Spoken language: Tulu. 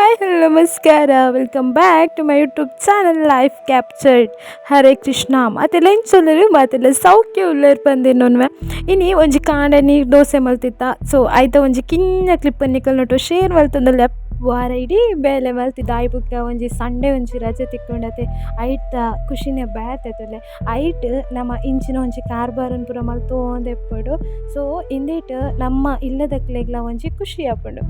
ಹಾಯ್, ಹಲೋ, ನಮಸ್ಕಾರ. Welcome back to my YouTube channel Life Captured. Hare Krishna. ಮಾತೆಲ್ಲ ಎಂಚ ಮಾತೆಲ್ಲ ಸೌಖ್ಯ ಉಲ್ಲೆರ್ ಪಂದಿನ್ನೊನ್ವೆ. ಇನಿ ಒಂಜಿ ಕಾಂಡೆ ನೀರು ದೋಸೆ ಮಲ್ತಿತ್ತ. ಸೊ ಐತ ಒಂಜಿ ಕಿನ್ನ ಕ್ಲಿಪ್ ನಿಕಲ್ನೊಟ್ಟು ಶೇರ್ ಮಲ್ತೊಂದುಲ್ಲೆ. ವಾರ ಇಡೀ ಬೇಲೆ ಮಲ್ತಿದ್ದ ಆಯ್ ಬೊಕ್ಕ ಒಂಜಿ ಸಂಡೆ ಒಂಜಿ ರಜೆ ತಿಕ್ಕೊಂಡತೆ, ಐತ ಖುಷಿನೇ ಬೇತೆ ತೂಲೆ. ಐಟ್ ನಮ ಇಂಚಿನ ಒಂಜಿ ಕಾರ್ಬಾರನ್ ಪೂರ ಮಲ್ತೊಂದು. ಸೊ ಇಂದೆಟ್ ನಮ್ಮ ಇಲ್ಲದಕ್ಲೆಗ್ಲ ಒಂಜಿ ಖುಷಿ ಆಪುಂಡು.